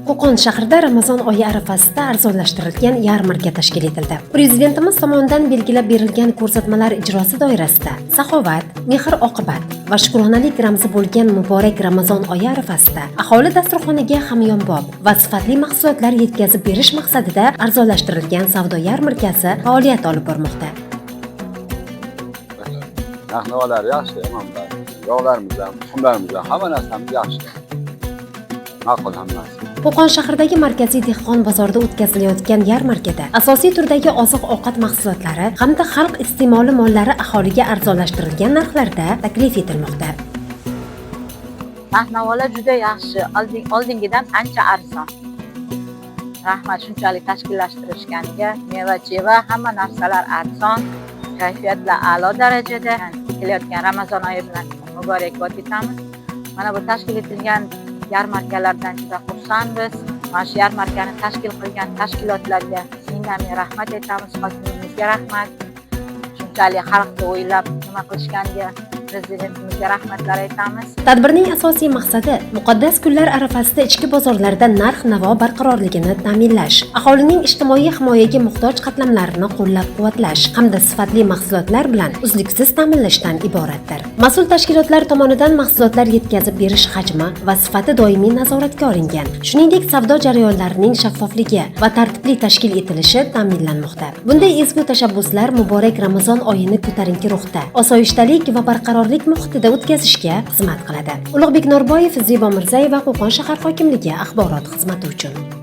Qo'qon shahrida Ramazon oyi arafasida arzonlashtirilgan yarmarka tashkil etildi. Prezidentimiz tomonidan belgilab berilgan ko'rsatmalar ijrosi doirasida saxovat, mehr-oqibat va shukronalik ramzi bo'lgan muborak Ramazon oyi arafasida aholi dasturxoniga hamyonbop va sifatli mahsulotlar yetkazib berish maqsadida arzonlashtirilgan savdo yarmarkasi faoliyat olib bormoqda. Narx-navolar yaxshi, mana yog'larimiz ham, tuxumlarimiz ham, hamma narsamiz yaxshi. Ma'qul hammasi. Qo'qon shahridagi markaziy dehqon bozorida o'tkazilayotgan yarmarkada asosiy turdagi oziq-ovqat mahsulotlari hamda xalq iste'moli mollari aholiga arzonlashtirilgan narxlarda taklif etilmoqda. Narx-navolar juda yaxshi, oldingidan ancha arzon. Rahmat shunchalik tashkillashtirishganiga. Meva-cheva, hamma narsalar arzon, kayfiyatlar a'lo darajada. Kelayotgan Ramazon oyi bilan muborakbod etamiz. Mana bu tashkil etilgan yarmarkalardan juda xursandmiz. Mana shu yarmarkani tashkil qilgan tashkilotlarga mingdan ming rahmat aytamiz, hokimimizga rahmat. Shunchalik xalqni o'ylab nima qilishganiga prezidentimizga rahmatlar aytamiz. Tadbirning asosiy maqsadi muqaddas kunlar arafasida ichki bozorlarda narx-navo barqarorligini ta'minlash, aholining ijtimoiy himoyaga muhtoj qatlamlarini qo'llab-quvvatlash hamda sifatli mahsulotlar bilan uzluksiz ta'minlashdan iboratdir. Mas'ul tashkilotlar tomonidan mahsulotlar yetkazib berish hajmi va sifati doimiy nazoratga olingan. Shuningdek, savdo jarayonlarining shaffofligi va tartibli tashkil etilishi ta'minlanmoqda. Bunday ezgu tashabbuslar muborak Ramazon oyini ko'tarinki ruhda, osoyishtalik va barqarorlik muhitida o'tkazishga xizmat qiladi. Ulug'bek Norboyev, Zebo Mirzayeva, Qo'qon shahar hokimligi axborot xizmati uchun.